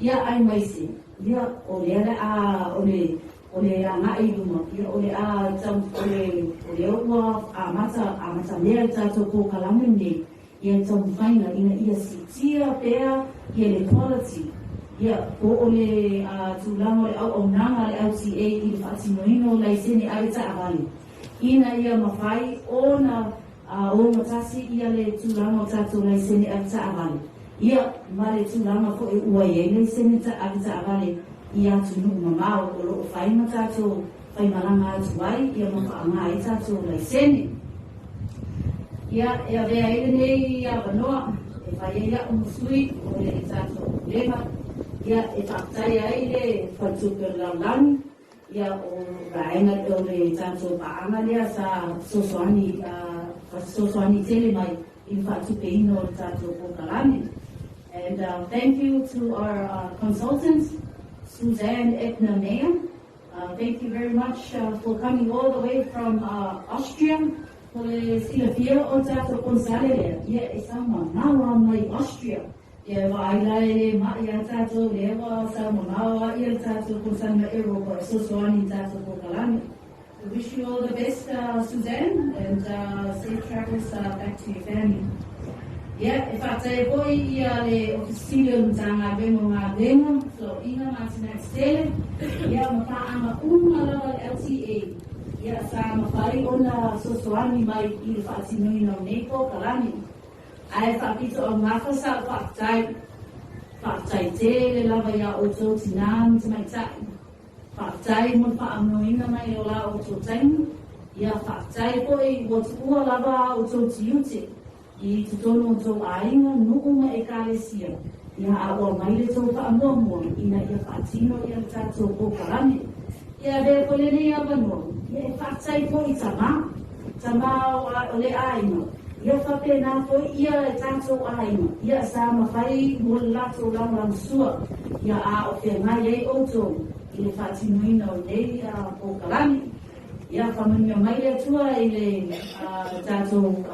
Ia, aemaise, ia, o lea le a, o le, o le agai i luma, ia, o le a, o le, o lea ua amata, amata mea le tatou polokalame lenei, ia le taumafaiga ina ia siitia pea ia le quality, ia, po o le tulaga o le auaunaga a le LTA i le faatinoina o laisene ave taavale, ina ia mafai ona ogatasi ia le tulaga o tatou laisene ave taavale, ia, ma le tulaga foi ua i ai laisene ave taavale i atunuu mamao o lo o fai ma tatou faimalaga atu ai ia ma faaaoga ai tatou laisene. Ia, e avea ai lenei avanoa e fai ai a'u ma sui o le tatou Pulega, ia, e faafetaia ai le Faletupe o le Lalolagi, ia, o vaega o le tatou paaga lea sa fesoasoani, fesoasoani tele mai i le faatupeina o le tatou polokalame. And thank you to our consultant, Suzanne Ebner Mayer. Thank you very much for coming all the way from Austria. Mo le silafia o le tatou konesale lea, ia e sau mamao lava mai Austria. Ia e vaai la e le maʻi iā tatou, lea ua sau mamao lava ia le tatou konesale mai Europa e fesoasoani i le tatou polokalame. We wish you all the best, Suzanne, and safe travels back to your family. Ia, e faataia foi ia le Ofisa Sili o le Matagaluega o Galuega, Fesoaoiga ma Atinae Tetele, ia ma paaga uma lava a le LTA, ia sa mafai ona fesoasoani mai i le faatinoina o nei polokalame. Ae faapito augafa sa ou faafetai. Faafetai tele lava iā outou tinā ma tamaitai. Faafetai mo le faamoeina mai o la outou taimi, ia faafetai foi ua tuua lava a outou tiute i totonu o tou aiga, nuu ma ekalesia, ia a ua mai le tou faamuamua ina ia faatino ia le tatou polokalame. Ia avea foi lenei avanoa, ia e faafetai foi i tama, tama o le aiga, ia faapena foi ia le tatou aiga, ia sa mafai mo le latou lagolagosua, ia a o feagai ai outou i le faatinoina o lenei polokalame. Ia faamanuia mai le Atua i le tatou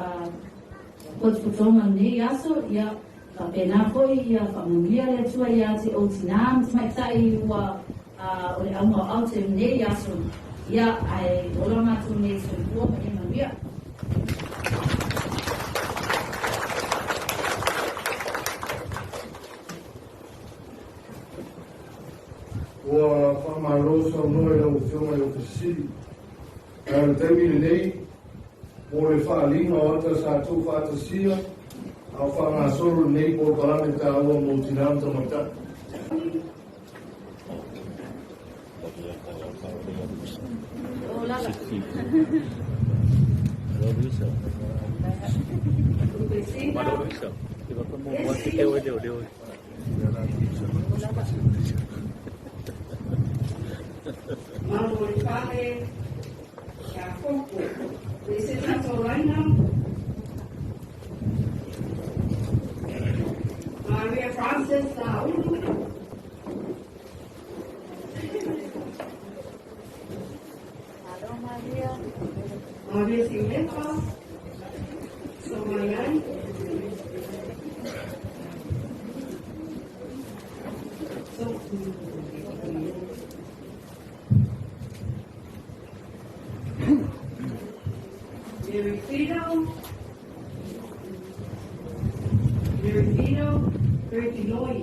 potopotoga i lenei aso, ia faapena foi ia faamanuia le Atua ia te ou tinā ma tamaitai ua o le auga o aute i lenei aso, ia ae ola matou nei soifua ma ia manuia. Ua faamalo saunoa i lau Afioga i le Ofisa Sili. Ae o le taimi lenei, mo le faaaliga o ata sa tuufaatasia a o faagasolo lenei polokalame taua mo tinā ma tamaitai. Malo i fale ia Koko. Me se tatou laina. Maria Frances Saulu. Malo Maria. Maria Siulepa. Somaiai. So, Mary Fido. Mary Fido, Mary Filoi.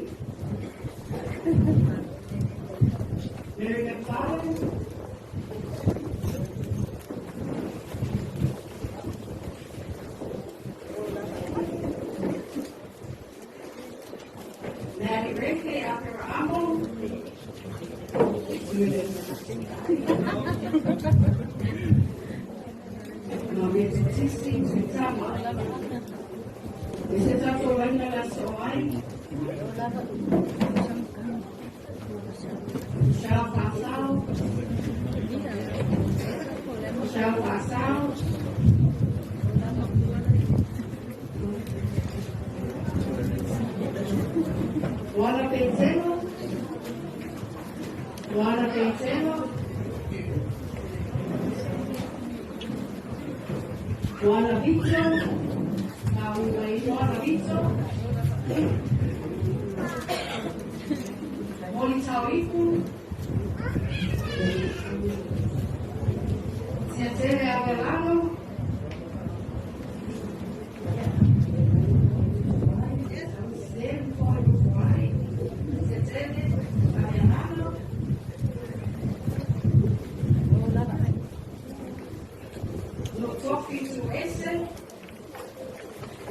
Mary McFarland. Maddie Reke Aperamo. Maria Tisi Tutama. Me se tatou laina le aso ai. Michelle Fasau. Michelle Fasau. Moana Peitelo. Moana Peitelo. Moana Vito. Moana Vito. Hauifu. Siatele Avelano. Siatele Avelano. Lotofi Tuese.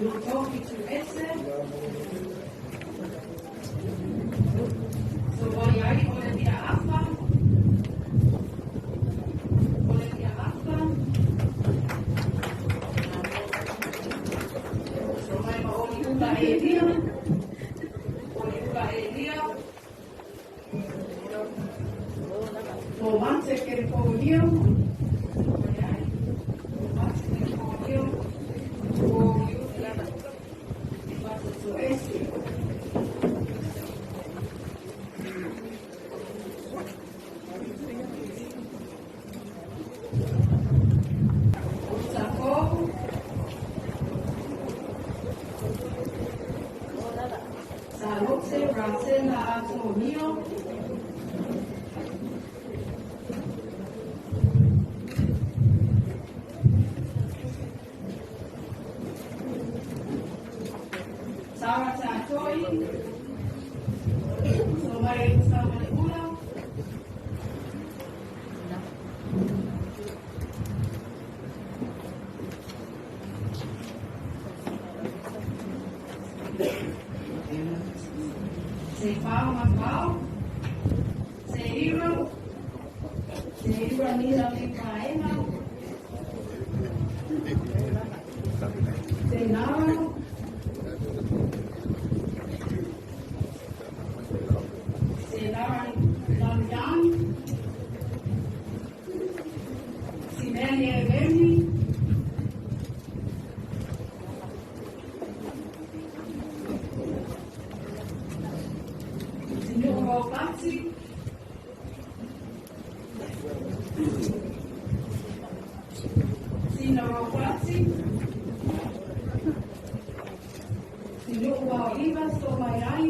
Lotofi Tuese. So wai o le tia afa. O le tia afa. So mai ma oli ula e lia. Oli ula e lia. O mate ke po niu. O mate ke po niu. O ula. Mate Tuese. Sako. Salose Rasena Antonio. Sarah Tatoi. Somai Samaleula. Se Pao Mapao. Se Hiro. Se Hiro Nila Mikaena. Se Nara. Se Nara Lamyan. Simene Verni. Sinuho Pati. Sina Ropati. Sinuho Iva Somayai.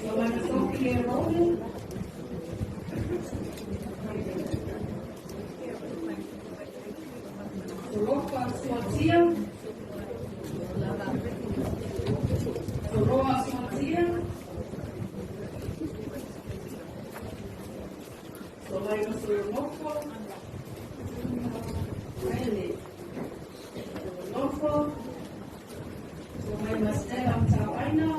Somana Sophie Roman. Soroka Suatia. Soroa Suatia. Somaima Soromoko. Rele. Soromoko. Somaima Stella Mtawaina.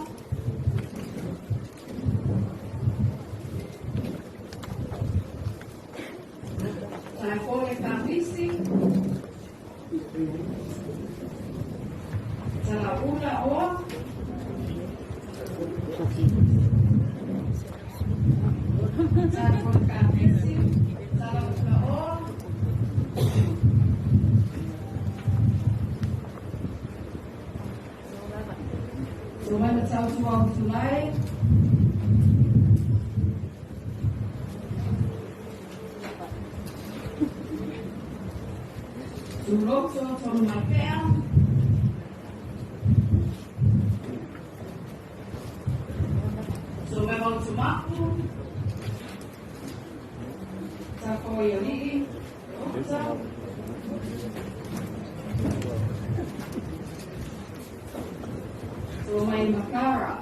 Taifole Kamisi. Talaula Oa. Taifole Kamisi. Talaula Oa. Somaima Tautua Tulai. Turoto Tonumaipea. Somaima Tumaku. Tafoiali'i. Ota. Somai Makara.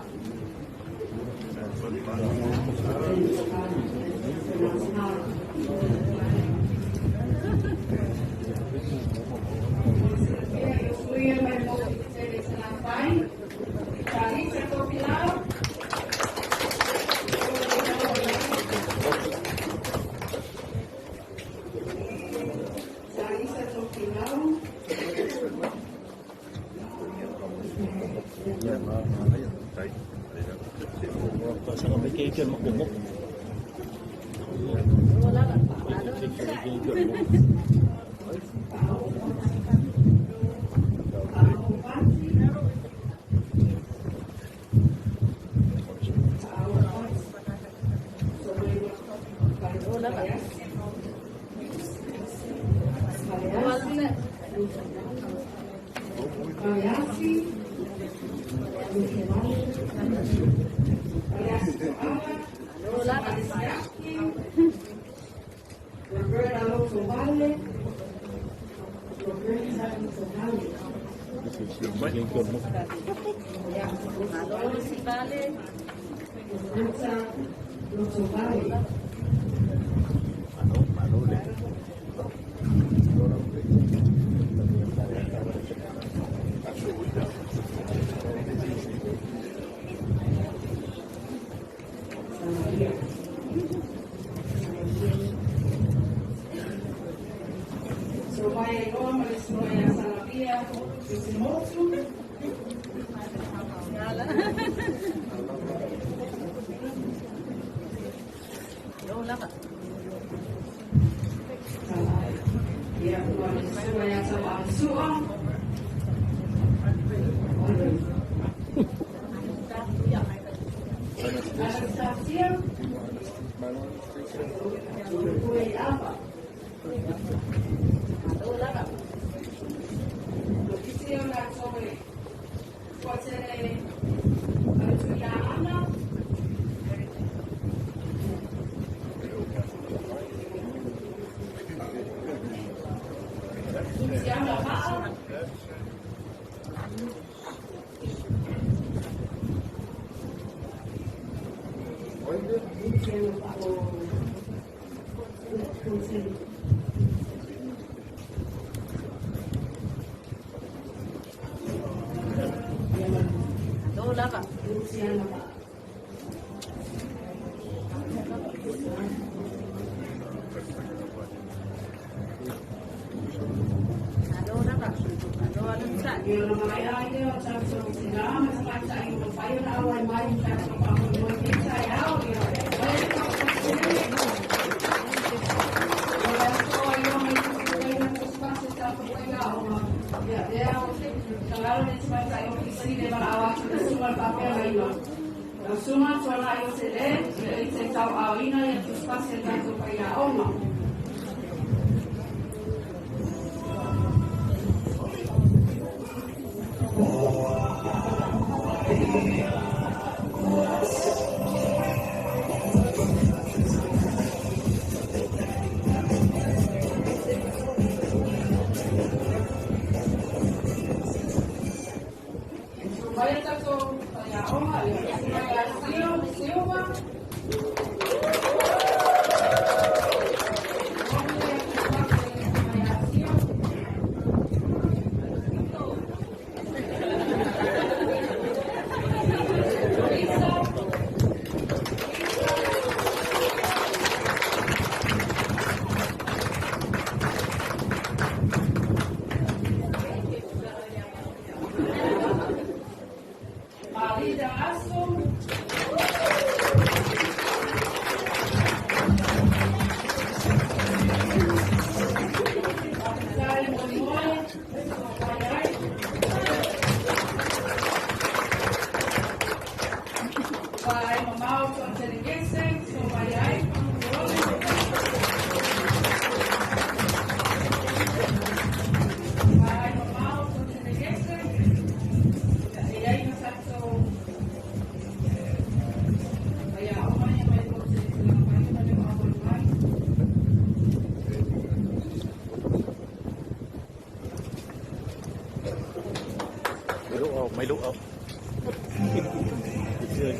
Roberta Lotovale, Roberta Lotovale. Roberta Lotovale. Samaria. So vai Roma, Somaia Salabia, Simotu. Ia Somaia Sua. Anastasia. Apa. Luciana. Suma tuana i o te le, le i te tau awina i a tuspasi e tātou pai a oma. Vai tātou pai a oma, i a Silva. Marida Asso. Sai Molimone, Vai Mamau, Tonterenguese, Somaiai, Vai Mamau, Tonterenguese, e aí no saxo. ไม่รู้เอาไม่รู้เอาเชื่อ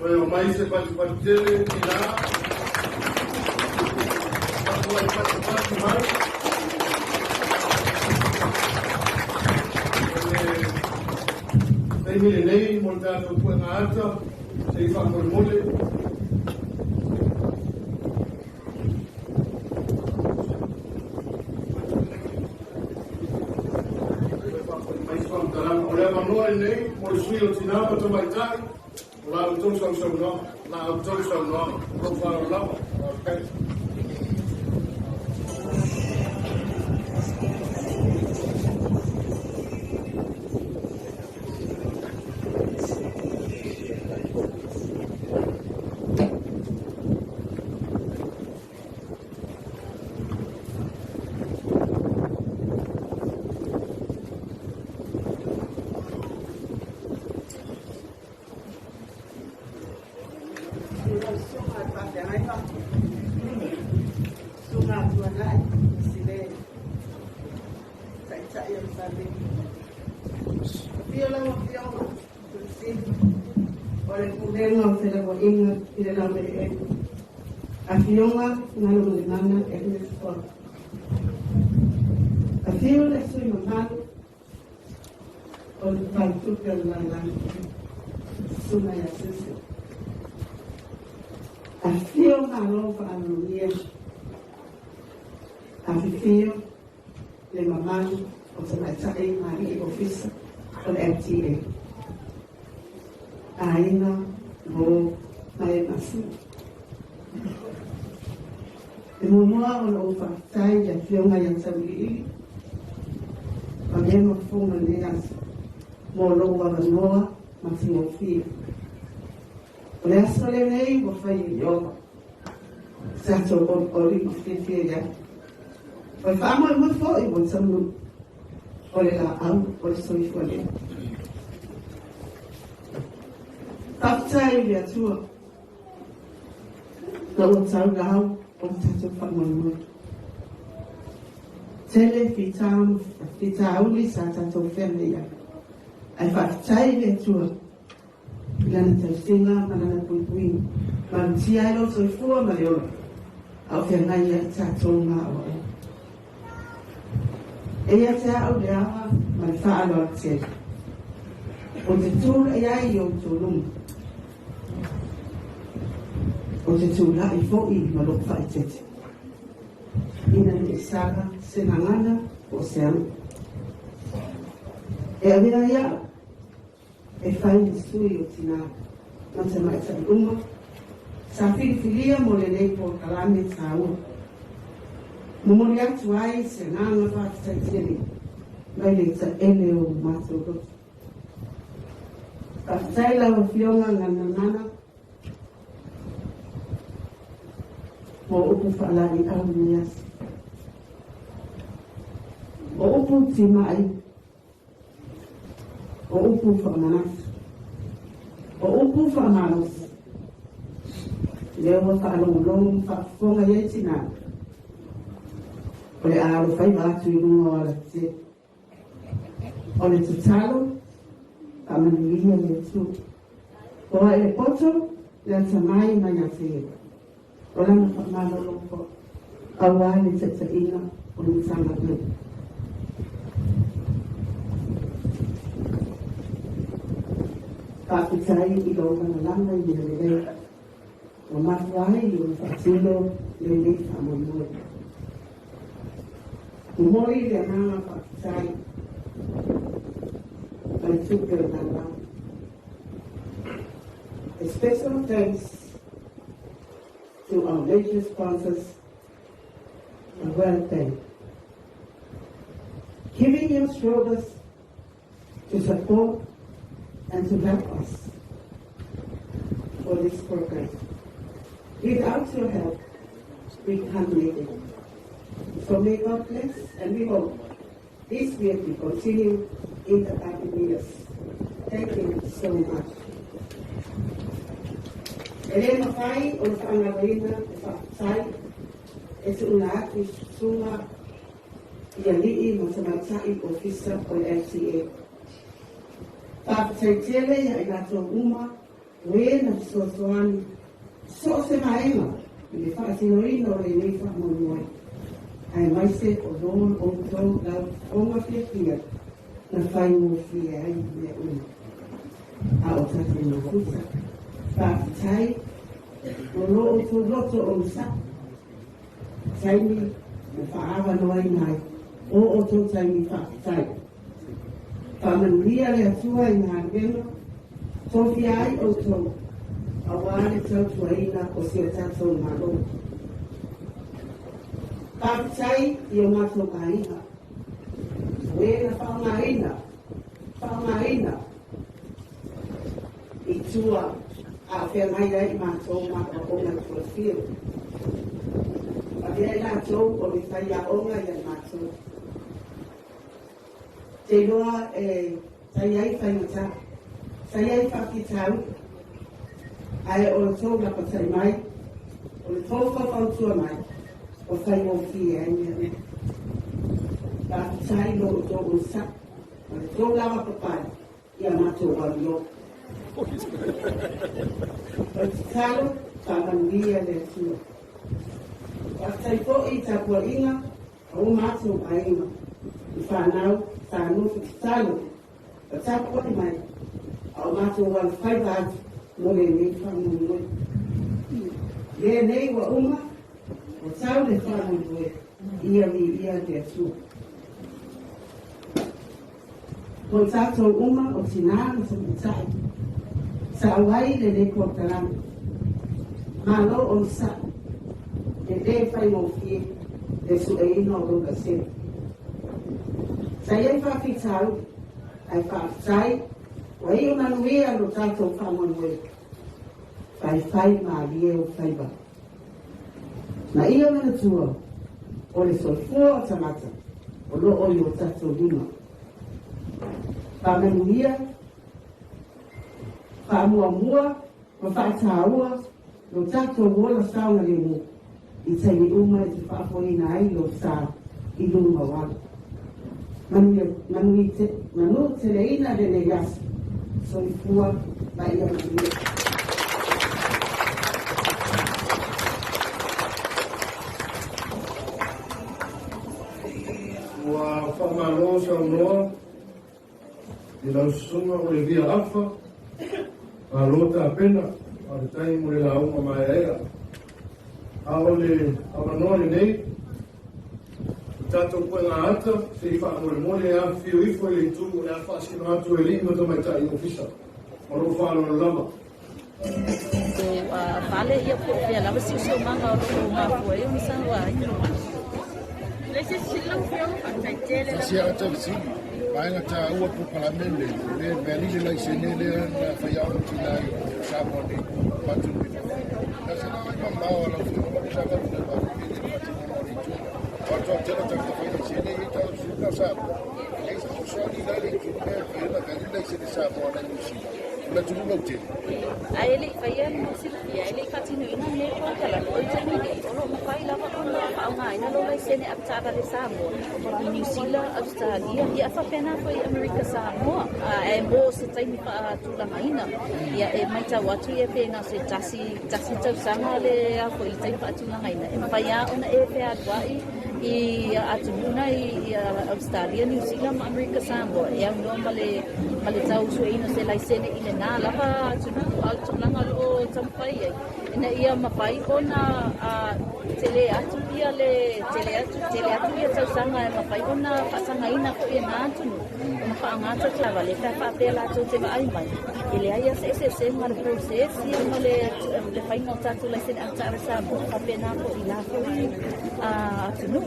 Toe o mai se patupatutele i la. Patua i patupatu mai. O le taimi lenei mo le tatou puega ata se i faamolemole. Mai se faamatalaga. O le avanoa lenei mo le sui o tinā ma tamaitai o la outou sausaunoaga. la outou saunoaga. Ma lou faaaloalo lava. Faafetai. Lau Susuga i le Faafeagaiga, Susuga Tuanai Sile, Taitai o le Famili. Afio lau Afioga Pule Sili o le Pulega o Felauaiga i le Laueleele, Afioga Galumalemana Agnes Paul. Afio le sui mamalu o le Faletupe o le Lalolagi, Susuga ia Susan. Afifio Malo Faaaloalogia, afifio le mamalu o tamaitai ma alii ofisa o le LTA, aiga, uo ma e masina. E muamua ona ou faafetai i le Afioga ia Tauiliili ma mea mafofoga i lenei aso mo lou avanoa matagofie. O le aso lenei ua fai e Ieova, tatou olioli ma fiafia i ai. O le faamoemoe foi ua taunuu, o le laau o le soifua lea. Faafetai i le Atua na ua tau lau o le tatou faamoemoe. Tele fitauli sa tatou feagai ai, ae faafetai i le Atua i Lana tausiga ma Lana puipuiga, malutia ai lou soifua ma le ola, a o feagai ai tatou ma aoaoga. E ia te au le ava ma le faaaloalo tele, ou te tulai ai i outou luma, ou te tulai foi ma lou faaeteete, ina ne i sala se gagana po o se aga. E avea ai au e fai ma sui o tinā ma tamaitai uma sa filifilia mo lenei polokalame taua. Momoli atu ai se agaga faafetai tele mai le taele o matou loto. Faafetai lau Afioga Galumalemana mo upu faalaeiau i lenei aso. O upu timai O upu faamanatu. O upu faamalosi. Lea ua faalogologo ma faafofoga i ai tinā, o le a alofaiva atu i luga o alatetele. O le tatalo, faamanuia le Atua. Oa i le poto, le atamai mai ia te ia. O lana faamalolo foi, aua le taitaiga o le Matagaluega. Faafetai i lou lagalaga i mea lelei ua mafua ai ona faatino lenei faamoemoe. Momoli le agaga faafetai ma le tupe o le lalolagi. A special thanks to our major sponsors, the World Bank, giving your shoulders to support and to help us for this program. Without your help, we can't make it. So may God bless, and we hope this will be continued in the coming years. Thank you so much. E le mafai ona faagaloina le faafetai e tuuina atu i susuga i alii ma tamaitai ofisa o le LTA. Faafetai tele ia i latou uma o e na fesoasoani i so o se vaega i le faatinoina o lenei faamoemoe, aemaise o lo outou laufofoga fiafia na faigofie ai mea uma. A o tatou mafuta, faafetai o lo outou loto onosai, taimi na faaavanoaina ai o outou taimi faafetai. Faamanuia le Atua i galuega, tofia ai outou. Auā le tautuaina o si o tatou Malo. Faafetai i o matou aiga, o e na faaaogaina, faaaogaina i tua a o feagai ai i matou ma aoaoga i Tuafio. Avea i latou o le faiaoga ia matou. Te iloa e sa i ai faigata, sa i ai faafitauli, ae o le tou lapatai mai, o le tou faufautua mai, ua faigofie ai mea uma. Faafetai i lo outou onosai ma le tou lavapapale i a matou amio. O le tatalo, faamanuia le Atua. Faafetai foi i tapuaiga a o matou aiga i fanau sa nofo tatalo ma tapuai mai a o matou alofaiva atu mo lenei faamoemoe. Lenei ua uma, ua tau le faamoemoe, ia viia le Atua. Mo i tatou uma o tinā ma tamaitai, sa auai lenei polokalame. Malo onosai, e le faigofie le sueina o lou laisene. Sa i ai faafitauli, ae faafetai ua iu manuia lo tatou faamoemoe. Faifai malie ou faiva. Ma ia manatua, o le soifua o tagata o lo o i o tatou lima. Faamanuia, faamuamua ma faataua lo tatou ola saogalemu i taimi uma e te faafoeina ai lou sa i luga o ala. Manuia, manu teleina lenei aso. Soifua ma ia manuia. Ua faamalo saunoa i lau susuga o le Via Afa, malo tapena, faafetai mo le lauga maeaea. A o le avanoa lenei, o tatou puega ata se i faamolemole e afifio ifo i le itu o le a faasino atu e alii ma tamaitai ofisa. Ma lou faaaloalo lava. So, fale ia po o fea lava siosiomaga o lo o mafua ai ona sau ai. Tasi ata fesili, vaega taua polokalame lenei, le mea lile laisene lea na faiaoga tina i Samoa nei, ma atunuu i fafo. Na se laga i mamao a lau Afioga ma saga tuna i fafo i le faatinoina o le itu. O atoa tele tagata fai laisene ia i tau sui na o Samoa. E i se fesoasoani la i le itu lea e fai ai ona value laisene Samoa na i Niu Sila, o le atunuu lautele. Ae le i faia mo silafia, e le i faatinoina lenei polokalame. O le taimi nei, o lo o mafai lava ona faaaogaina lou laisene avetaavale Samoa i Niu Sila, Ausetalia, ia faapena foi i Amerika Samoa. Ae mo se taimi faatulagaina, ia e matau atu ia pe na o se tasi, tasi tausaga le a foi le taimi faatulagaina, e mafai lava ona e fealuai i atunuu na i Ausetalia, Niu Sila ma Amerika Samoa e aunoa ma le ma le tau sueina o se laisene i lena lava atunuu. A o le tulaga o lo o taumafai ai ina ia mafai ona tele atu ia le tele atu tele atu ia tausaga e mafai ona faasagaina foi e na atunuu ona faaaoga tatou pe a faapea latou te vaai mai e leai lava se eseesega o le process ia ma le le faiga o tatou laisene avetaavale Samoa faapena foi i la foi atunuu.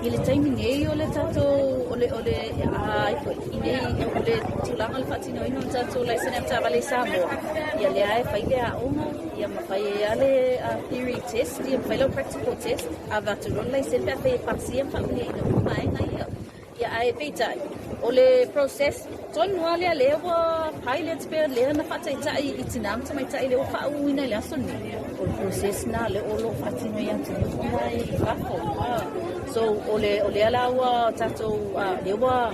I le taimi nei o le tatou o le o le ai foi i nei o le tulaga o le faatinoina o le tatou laisene avetaavale i Samoa, ia lea e fai le aoga, ia ma fai ai lava le theory test, ia ma fai lau practical test, avatu loa le laisene pe afai e pasia ma faamalieina uma vaega ia. Ia ae peitai, o le process tonu lava lea lea ua pilot pea lea na faataitai i tinā ma tamaitai lea ua faauuina i le aso lenei, o le process lena lea o lo o faatino i atunuu uma i fafo. So o le o lea la ua tatou lea ua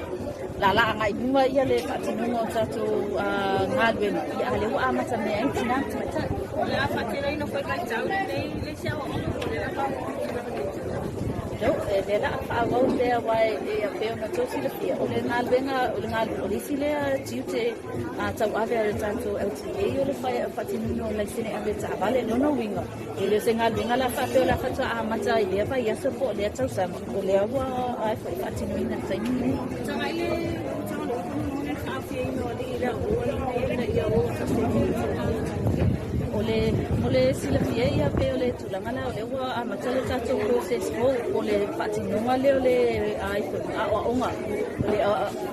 laalaa agai i luma ia le faatinoga o tatou galuega, ia a lea ua amata mea ai tinā ma tamaitai. O le a faatinoina foi vaitau lenei le isi aoaoga po o le a No, e lea la a faaauau pea aua e pei ona outou silafia, o le galuega, o le galuega, o le isi lea tiute a tauave a le tatou LTA o le faatinoina o laisene ave taavale. O lona uiga, e le o se galuega la faapea o le a faatoa amata i lea vaiaso po o lea tausaga, o lea ua ai foi faatinoina i le taimi lenei. le avanoa lenei ina ia o tatou. O le, mo le silafia ia pei o le tulaga la o lea ua amata le tatou process fou o le faatinoga lea o le aoaoga, o le,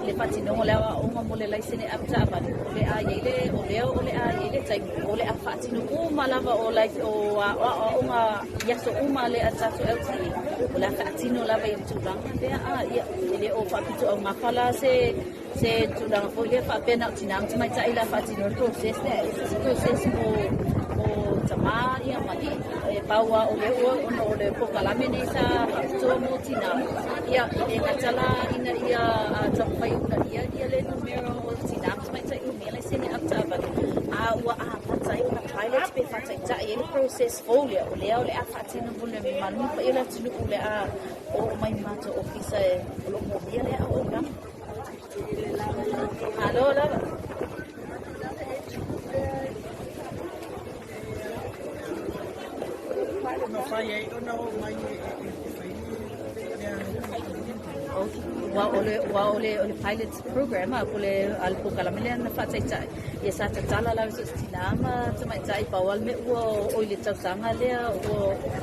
le faatinoga o le aoaoga mo le laisene avetaavale, o le a i ai le, o lea o le a i ai le taimi o le a faatino uma lava o o aoaoga i aso uma a le tatou LTA, o le a faatino lava i le tulaga lea. A ia, e le o faapitoaugafa la se se tulaga foi lea faapea na o tinā ma tamaitai la faatino le process lea, e ese se process mo tamā ia ma alii. E pau lava o lea ua ona o le polokalame nei sa faapitoa mo tinā, ia e le gata la ina ia taumafai e uunaia ia le numera o tinā ma tamaitai e umia laisene avetaavale, a ua amata ai ona pilot pe faataitai ai le process fou lea, o lea o le a faatino mo le mamalu ma paia o le atunuu o le a oo mai i matou ofisa o lo o moomia lea auaunaga. Malo lava. Mafai ai ona oo mai e fai mea. Ua o le ua o le o le pilot program a po le a le polokalame lea na faataitai ia sa tatala lava i so o se tinā ma tamaitai, pau lava le mea ua oo i le tausaga lea ua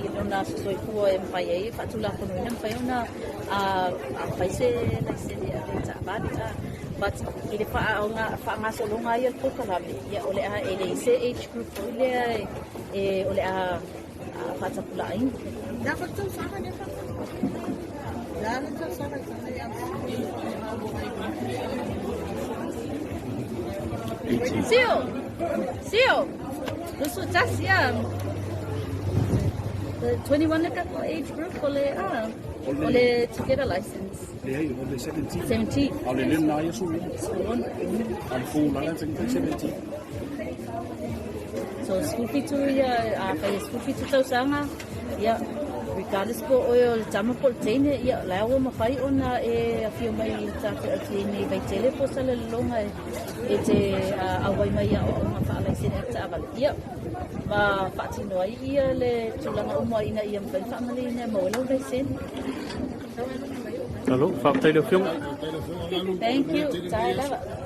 i lona aso soifua e mafai ai e faatulafonoina mafai ona a fai se laisene ave taavale a, but i le faagasologa ai o le polokalame, ia o le a e leai se age group foi lea e o le a faatapulaaina. Le a foi le tausaga lea Le a le tausaga Sio! Sio! 21 ia. The 21 le tatou age group o le a o le to get a license. Leai, o le 17. 17. A o le lena ia sui. A le fou lala 17. So 17 ia, a fai e 17 tausaga, ia, regardless po oe o le tama po o le teine, ia, la ua mafai ona e afio mai i tatou LTA nei Vaitele po o Salelologa e te auai mai i aoaoga faalaisene avetaavale, ia, ma faatino ai ia le tulaga uma ina ia mafai ona faamalieina e maua ai lau laisene. Alo, faafetai i le afioga. Thank you. Tae lava.